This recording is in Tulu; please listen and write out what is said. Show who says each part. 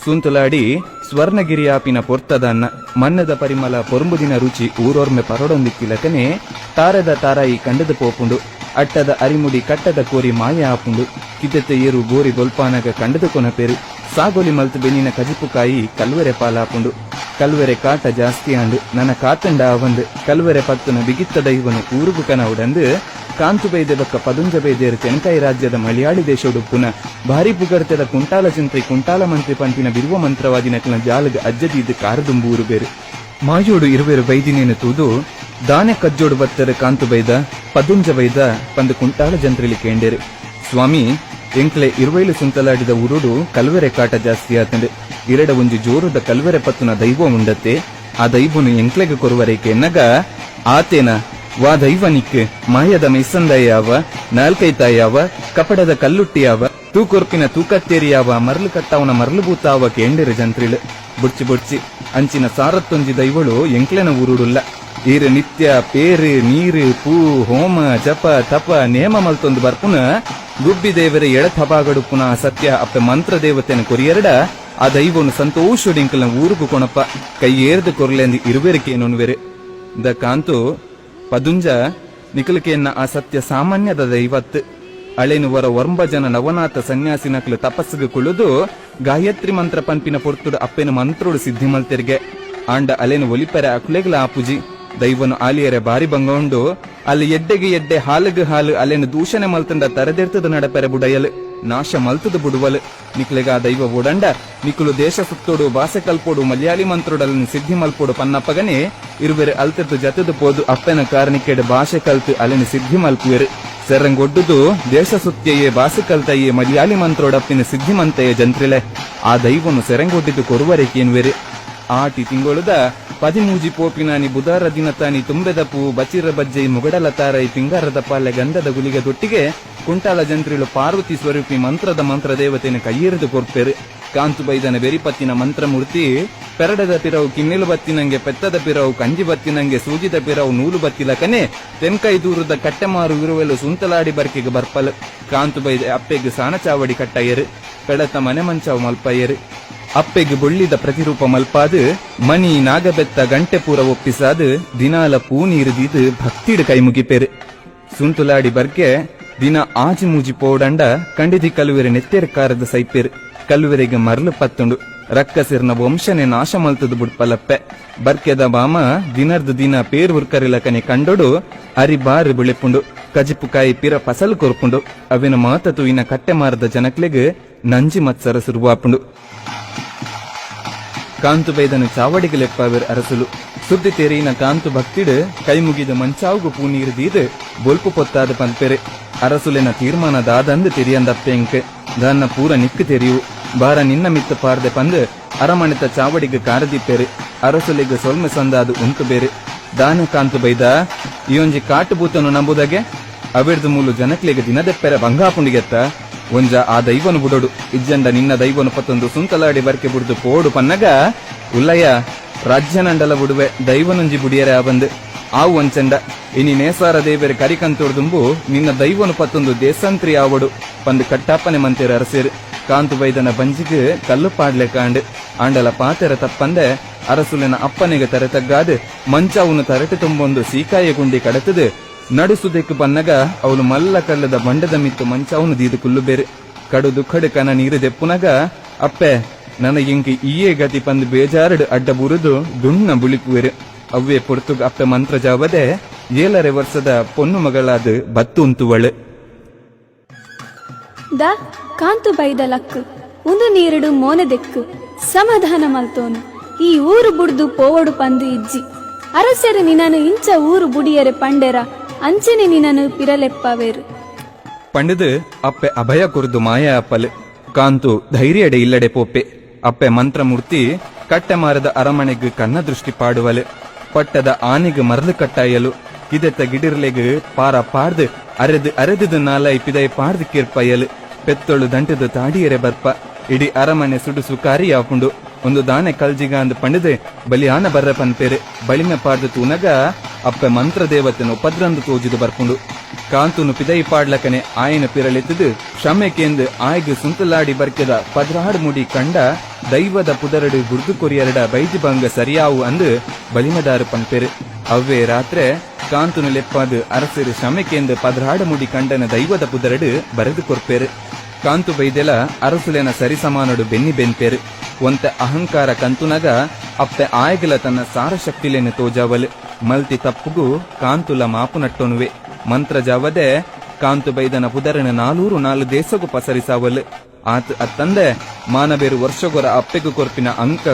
Speaker 1: ಸೂಂತಲಾಡಿ ಸ್ವರ್ಣಗಿರಿಯಾಪಿನ ಪೊರ್ತದನ್ನ ಮಣ್ಣದ ಪರಿಮಳ ಪೊರುಂಬುದಿನ ರುಚಿ ಊರೊರ್ಮೆ ಪರಡೊಂದಿಕ್ಕಿಲಕನೆ ತಾರದ ತಾರಾಯಿ ಕಂಡದ ಪೋಪುಂಡು. ಅಟ್ಟದ ಅರಿಮುಡಿ ಕಟ್ಟದ ಕೋರಿ ಮಾಯ ಆಪುಂಡು. ಕಿದೆತ ಏರು ಬೋರಿ ಬೊಲ್ಪಾನಗ ಕಂಡದ ಕೊನಪೇರು. ಸಾಗೋಲಿ ಮಲ್ತ್ ಬೆನಿನ ಕಜಿಪುಕಾಯಿ ಕಲ್ವೆರೆ ಪಾಲಾಪುಂಡು. ಕಲ್ವೆರೆ ಕಾಟ ಜಾಸ್ತಿ ಆಂಡ್, ನನ ಕಾತಂಡ ಆವಂದ್, ಕಲ್ವೆರೆ ಪತ್ತುನ ಬಿಗಿತ್ತ ದೈವನು ಊರುಗು ಕನವುಡಂದು ಕಾಂತು ಬೈದೆ ಬೊಕ್ಕ ಪದುಂಜ ಬೈದೇರ್ ತೆನ್ಕಾಯಿ ರಾಜ್ಯದ ಮಲಯಾಳಿ ದೇಶೊಡುಪ್ಪುನ ಭಾರಿ ಪುಗರ್ತೆದ ಕುಂಟಾಲ ಜಂತ್ರಿ ಕುಂಟಾಲ ಮಂತ್ರಿ ಪನ್ಪಿನ ಬಿರುವ ಮಂತ್ರವಾದಿನಕ್ಲೆನ ಜಾಲ್ಗ್ ಅಜ್ಜ ದೀದ್ ಕಾರ್ ದುಂಬು ಊರುಬೆರ್. ಮಾಯೋಡು ಇರುವೆರ್ ಬೈದಿನೆನ್ ತೂದು ದಾನೆ ಕಜ್ಜೊಡು ಬತ್ತರ್ ಕಾಂತು ಬೈದ, ಪದುಂಜ ಬೈದ ಪಂದ್ ಕುಂಟಾಲ ಜಂತ್ರಿಲು ಕೇಂಡೆರ್. ಸ್ವಾಮೀ, ಎಂಕ್ಲೆ ಇರುವೈಲು ಸುಂತಲಾಡಿದ ಊರುಡು ಕಲ್ವೆರೆ ಕಾಟ ಜಾಸ್ತಿ ಆತ್ಂಡ್. ಇರೆಡ ಒಂಜಿ ಜೋರುದ ಕಲ್ವೆರೆ ಪತ್ತುನ ದೈವ ಉಂಡತ್ತೆ, ಆ ದೈವೊನು ಎಂಕ್ಲೆಗ್ ಕೊರುವರೆ ಕೇನ್ನಗ, ಆತೇನ, ವಾ ದೈವ ನಿಕ್ಕ್, ಮಾಯದ ಮೈಸಂದಾಯೆ ಆವ, ನಾಲ್ಕೈತಾಯೆ ಆವ, ಕಪಡದ ಕಲ್ಲುಟ್ಟಿ ಆವ, ತೂ ಕೊರ್ಪಿನ ತೂಕತ್ತೇರಿ ಆವ, ಮರ್ಲ್ ಕಟ್ಟಾವುನ ಮರ್ಲ್ ಬೂತ ಆವ ಕೇಂಡೆರ್ ಜಂತ್ರಿಲು. ಬೊಡ್ಚಿ ಬೊಡ್ಚಿ, ಅಂಚಿನ ಸಾರತ್ತೊಂಜಿ ದೈವೊಳು ಎಂಕ್ಲೆನ ಊರುಡುಲ್ಲ. ಈರ್ ನಿತ್ಯ ಪೇರ್ ನೀರ್ ಪೂ ಹೋಮ ಜಪ ತಪ ನೇಮ ಮಲ್ತೊಂದು ಬರ್ಪುನ ಗುಬ್ಬಿ ದೇವೆರೆ ಎಡತ ಭಾಗಡುಪ್ಪುನ ಆ ಸತ್ಯ ಅಪ್ಪೆ ಮಂತ್ರ ದೇವತೆನ ಕೊರಿಯೆರ್ಡ ಆ ದೈವೊನು ಸಂತೋಷೊಡು ಎಂಕಲ್ನ ಊರುಗು ಕೊಣಪ ಕೈ ಏರ್ದ್ ಕೊರ್ಲೆಂದ್ ಇರುವೆರ್ ಕೇನೊನುವೆರ್. ದ ಕಾಂತು ಪದುಂಜ ನಿಕುಲು ಕೇನ್ನ ಆ ಸತ್ಯ ಸಾಮಾನ್ಯದ ದೈವತ್ತ್. ಅಳೆನ್ ಒರ ಒರ್ಂಬ ಜನ ನವನಾಥ ಸನ್ಯಾಸಿನಕ್ಲು ತಪಸ್ಸುಗು ಕುಲ್ಲುದು ಗಾಯತ್ರಿ ಮಂತ್ರ ಪನ್ಪಿನ ಪೊರ್ತುಡು ಅಪ್ಪೆನ್ ಮಂತ್ರೊಡು ಸಿದ್ಧಿ ಮಲ್ತೆರ್ಗೆ. ಆಂಡ ಅಲೆನ್ ಒಲಿಪೆರೆ ಅಕುಲೆಗ್ಲ ಆಪುಜಿ. ದೈವೊನು ಆಲಿಯೆರೆ ಬಾರಿ ಬಂಗ ಉಂಡು. ಅಲ್ ಎಡ್ಡೆಗ್ ಎಡ್ಡೆ ಹಾಲುಗ್ ಹಾಲು ಅಲೆನ್ ದೂಷಣೆ ಮಲ್ತ್ಂಡ ತರೆದೆರ್ತ್ದ್ ನಡಪೆರೆ ಬುಡಯಲ್. ನಾಶ ಮಲ್ತ್ದ್ ಬುಡುವಲ್. ನಿಕ್ಲೆಗ್ ಆ ದೈವ ಬೋಡಂಡ ನಿಕುಲು ದೇಶ ಸುತ್ತೊಡು, ಬಾಸೆ ಕಲ್ಪೊಡು, ಮಲಯಾಳಿ ಮಂತ್ರೊಡು ಅಲೆನ್ ಸಿದ್ಧಿ ಮಲ್ಪೊಡು ಪನ್ನಪಗನೇ ಇರ್ವೆರ್ ಅಲ್ತ್ರ್ದ್ ಜತ್ತ್ದ್ ಪೋದು ಅಪ್ಪೆನ ಕಾರ್ನಿಕೆಡ್ ಭಾಷೆ ಕಲ್ತ್ ಅಲೆನ್ ಸಿದ್ಧಿ ಮಲ್ಪುವೆರ್. ಸೆರಂಗೊಡ್ಡುದು ದೇಶ ಸುತ್ಯಯೆ, ಬಾಸೆ ಕಲ್ತಯೆ, ಮಲಯಾಳಿ ಮಂತ್ರೊಡಪ್ಪಿನ ಸಿದ್ಧಿ ಮಂತಯೆ ಜಂತ್ರಿಲೆ. ಆ ದೈವೊನು ಸೆರಂಗೊಡ್ಡಿದ್ ಕೊರುವರೆ ಕೇನುವೆರ್. ಆಟಿ ತಿಂಗೊಳುದ ಪದಿಮೂಜಿ ಪೋಪಿನಾನಿ ಬುದಾರ ದಿನತಾನಿ ತುಂಬೆದ ಪೂ, ಬಚಿರ ಬಜ್ಜೈ, ಮುಗಡಲ ತಾರೈ, ಪಿಂಗಾರದ ಪಾಲೆ, ಗಂಧದ ಗುಲಿಗೆದೊಟ್ಟಿಗೆ ಕುಂಟಾಲ ಜಂತ್ರಿಲು ಪಾರ್ವತಿ ಸ್ವರೂಪಿ ಮಂತ್ರದ ಮಂತ್ರ ದೇವತೆನ್ ಕೈಯೆರ್ದ್ ಕೊರ್ಪೆರ್. ಕಾಂತು ಬೈದನ ಬೆರಿಪತ್ತಿನ ಮಂತ್ರಮೂರ್ತಿ ಪೆರಡೆದ ಪಿರವು ಕಿನ್ನಿಲು ಬತ್ತಿನಂಗೆ, ಪೆತ್ತದ ಪಿರವು ಕಂಜಿ ಬತ್ತಿನಂಗೆ, ಸೂಜಿದ ಪಿರವು ನೂಲು ಬತ್ತಿಲಕನೆ ತೆನ್ಕೈ ದೂರದ ಕಟ್ಟೆಮಾರು ಇರುವೆಲು ಸುಂತಲಾಡಿ ಬರ್ಕೆಗ್ ಬರ್ಪಲ್. ಕಾಂತು ಬೈದೆ ಅಪ್ಪೆಗ್ ಸಾನ ಚಾವಡಿ ಕಟ್ಟಯೆರ್. ಪೆಳತ ಮನೆ ಮಂಚಾವು ಮಲ್ಪಯೆರ್. ಅಪ್ಪೆಗ್ ಬೊಳ್ಳಿದ ಪ್ರತಿರೂಪ ಮಲ್ಪಾದ್ ಮಣಿ ನಾಗಬೆತ್ತ ಗಂಟೆ ಪೂರ ಒಪ್ಪಿಸಾದ್ ದಿನಾಲ ಪೂ ನೀರ್ ದೀದ್ ಭಕ್ತಿಡ್ ಕೈ ಮುಗಿಪೆರ್. ಸುಂತುಲಾಡಿ ಬರ್ಕೆ ದಿನ ಆಜಿ ಮೂಜಿ ಪೋವಡಂಡ ಕಂಡಿದಿ ಕಲುವೆರ್ ನೆತ್ತೆರ್ ಕಾರದ್ ಸೈಪೆರ್. ಕಲುವೆರೆಗ್ ಮರ್ಲ್ ಪತ್ತುಂಡು. ರಕ್ಕಸೆರ್ನ ವಂಶನೆ ನಾಶ ಮಲ್ತುದು ಬುಡ್ಪಲಪ್ಪೆ. ಬರ್ಕೆದ ಬಾಮ ದಿನರ್ದ್ ದಿನ ಪೇರ್ ಉರ್ಕರಿಲಕನೆ ಕಂಡೊಡು ಅರಿ ಬಾರ್ ಬುಳೆಪುಂಡು. ಕಜಿಪು ಕಾಯಿ ಪಿರ ಪಸಲ್ ಕೊರ್ಪುಂಡು. ಅವೆನ್ ಮಾತ ತೂಯಿನ ಕಟ್ಟೆಮಾರದ ಜನಕ್ಲೆಗ್ ನಂಜಿ ಮತ್ಸರ ಸುರುವಾಪುಂಡು. ಕಾಂತು ಬೈದನ್ ಚಾವಡಿಗ್ ಲೆಪ್ಪಾವೆರ್ ಅರಸುಲು. ಸುದ್ದಿ ತೆರಿಯಿನ ಕಾಂತು ಭಕ್ತಿಡ್ ಕೈ ಮುಗಿದ್ ಮಂಚಾವುಗು ಪೂನೀರ್ ದೀದ್ ಬೊಲ್ಪು ಪೊತ್ತಾದ್ ಪನ್ಪೆರ್. ಅರಸುಲೆನ ತೀರ್ಮಾನ ದಾದಂದ್ ತೆರಿಯಂದಪ್ಪೆ ಎಂಕ್. ದಾನ್ನ ಪೂರ ನಿಕ್ಕ್ ತೆರಿಯು. ಬಾರ ನಿನ್ನ ಮಿತ್ತ್ ಪಾಡ್ದೆ ಪಂದ್ ಅರಮನೆತ ಚಾವಡಿಗ್ ಕಾರ್ ದೀಪೆರ್. ಅರಸುಲೆಗ್ ಸೊಲ್ಮೆ ಸಂದಾದ್ ಉಂತುಬೆರ್. ದಾನೆ ಕಾಂತು ಬೈದಾ ಈಯೊಂಜಿ ಕಾಟ್ ಬೂತೊನು ನಂಬುದಗೆ? ಅವೆರ್ದ್ ಮೂಲು ಜನಕ್ಲೆಗ್ ದಿನ ದೆಪ್ಪೆರೆ ಬಂಗ ಆಪುಂಡುಗೆತ್ತ. ಒಂಜಾ ಆ ದೈವೊನು ಬುಡೊಡು ಇಜ್ಜಂಡ ನಿನ್ನ ದೈವೊನು ಪತೊಂದು ಸುಂತಲಾಡಿ ಬರ್ಕೆ ಬುಡ್ದು ಪೋವೊಡು ಪನ್ನಗ, ಉಲ್ಲಯ್ಯ ರಾಜ್ಯನಂಡಲ ಬುಡುವೆ ದೈವೊನೊಂಜಿ ಬುಡಿಯೆರೆ ಆವಂದ್. ಆವು ಅಂಚಂಡ ಇನಿ ನೇಸಾರ ದೇವೆರ್ ಕರಿಕಂತೊಡ್ದುಂಬು ನಿನ್ನ ದೈವೊನು ಪತೊಂದು ದೇಸಂತ್ರಿ ಆವೊಡು ಪಂದ್ ಕಟ್ಟಾಪನೆ ಮಂತೆರ್ ಅರಸೆರ್. ಕಾಂತು ಬೈದನ ಬಂಜಿಗ್ ಕಲ್ಲ್ ಪಾಡ್ಲೆಕಾಂಡ್. ಆಂಡಲ ಪಾತೆರ ತಪ್ಪಂದೆ ಅರಸುಲೆನ ಅಪ್ಪನೆಗ್ ತರೆ ತಗ್ಗಾದ್ ಮಂಚಾವುನು ತರೆಟ್ ತುಂಬೊಂದು ಸೀಕಾಯಿ ಗುಂಡಿ ಕಡತ್ದ್ ನಡು ಸುದೆಕ್ ಬನ್ನಗ ಅವುಲು ಮಲ್ಲ ಕಲ್ಲ್ದ ಬಂಡೆದ ಮಿತ್ತ್ ಮಂಚಾವುನು ದೀದ್ ಕುಲ್ಲುಬೆರ್. ಕಡು ದುಃಖಡ್ ಕನ ನೀರ್ ದೆಪ್ಪುನಗ ಅಪ್ಪೆ ನನ ಎಂಕ್ ಈಯೇ ಗತಿ ಪಂದ್ ಬೇಜಾರ್ಡ್ ಅಡ್ಡ ಬೂರುದು ದುಣ್ಣ ಬುಳಿಪುವೆರ್. ಅವ್ವೇ ಪೊರ್ತುಗ್ ಅಪ್ಪೆ ಮಂತ್ರಜಾವದೆ ಏಲರೆ ವರ್ಸದ ಪೊನ್ನು ಮಗಳಾದ್ ಬತ್ತ್ ಉಂತುವಳ್.
Speaker 2: ದ ಕಾಂತು ಬೈದ ಲಕ್ಕ್ ಉಂದು ನೀರುಡು ಮೋನೆ ದೆಕ್ಕ್ ಸಮಾಧಾನ ಮಲ್ತೋನು. ಈ ಊರು ಬುಡ್ದು ಪೋವೊಡು ಪಂದ್ ಇಜ್ಜಿ. ಅರಸೆರ್ ನಿನನ್ ಇಂಚ ಊರು ಬುಡಿಯೆರೆ ಪಂಡೆರ ಅಂಚೆನೆ ನಿನನ್ ಪಿರಲೆಪ್ಪವೆರ್.
Speaker 1: ಪಂಡುದು ಅಪ್ಪೆ ಅಭಯ ಕೊರ್ದು ಮಾಯ ಆಪಲ್. ಕಾಂತು ಧೈರ್ಯಡೆ ಇಲ್ಲಡೆ ಪೋಪೆ. ಅಪ್ಪೆ ಮಂತ್ರಮೂರ್ತಿ ಕಟ್ಟೆಮಾರದ ಅರಮನೆಗ್ ಕನ್ನ ದೃಷ್ಟಿ ಪಾಡುವಲ್. ಪಟ್ಟದ ಆನೆಗ್ ಮರ್ಲ್ ಕಟ್ಟಾಯಲು. ಕಿದೆತ ಗಿಡಿರ್ಲೆಗ್ ಪಾರ ಪಾಡ್ದ್ ಅರೆದ್ ಅರೆದುದು ನಾಲಾಯಿ ಪಿದಯಿ ಪಾಡ್ದ್ ಕಿರ್ಪಯಲ್. ಪೆತ್ತೊಳು ದಂಟುದು ತಾಡಿಯೆರೆ ಬರ್ಪ. ಇಡೀ ಅರಮನೆ ಸುಡು ಸುಕಾರಿ ಆಪುಂಡು. ಉಂದು ದಾನೆ ಕಲ್ಜಿಗಾಂದ್ ಪಂಡುದು ಬಲಿಯಾನ ಬರ್ರ ಪನ್ಪೆರ್. ಬಳಿಮೆ ಪಾಡ್ದ್ ತೂನಗ ಅಪ್ಪೆ ಮಂತ್ರ ದೇವತೆನ ಉಪದ್ರಂದ್ ತೋಜುದು ಬರ್ಪುಂಡು. ಕಾಂತುನು ಪಿದಯಿ ಪಾಡ್ಲಕನೆ ಆಯನ ಪಿರಲೆತ್ತುದು ಕ್ಷಮೆ ಕೇಂದ್ ಆಯ್ಗ್ ಸುಂತಲಾಡಿ ಬರ್ಕೆದ 12 ಮುಡಿ ಕಂಡ ದೈವದ ಪುದರುಡು ಬುಡ್ದು ಕೊರಿಯರ್ಡ ಬೈದಿ ಬಂಗ ಸರಿಯಾವು ಅಂದ್ ಬಲಿಮದಾರು ಪನ್ಪೆರ್. ಅವ್ವೇ ರಾತ್ರೆ ಕಾಂತುನು ಲೆಪ್ಪಾದ್ ಅರಸೆರ್ ಕ್ಷಮೆ ಕೇಂದ್ 12 ಮುಡಿ ಕಂಡನ ದೈವದ ಪುದರುಡು ಬರೆದ್ ಕೊರ್ಪೆರ್. ಕಾಂತು ಬೈದೆಲ ಅರಸುಲೆನ ಸರಿಸಮಾನೊಡು ಬೆನ್ನಿ ಬೆನ್ಪೆರ್. ಒಂತೆ ಅಹಂಕಾರ ಕಂತುನಗ ಅಪ್ಪೆ ಆಯಗಲ ತನ್ನ ಸಾರ ಶಕ್ತಿಲೆನ್ ತೋಜಾವಲ್. ಮಲ್ತಿ ತಪ್ಪುಗು ಕಾಂತುಲ ಮಾಪು ನಟ್ಟೊನುವೆ. ಮಂತ್ರ ಜಾವದೆ ಕಾಂತು ಬೈದನ ಪುದರನ್ ನಾಲೂರು ನಾಲ್ ದೇಸೊಗು ಪಸರಿಸಾವಲ್. ಆತ್ ಅತ್ತಂದೆ ಮಾನಬೆರ್ ವರ್ಷಗೊರ ಅಪ್ಪೆಗ್ ಕೊರ್ಪಿನ ಅಂಕ.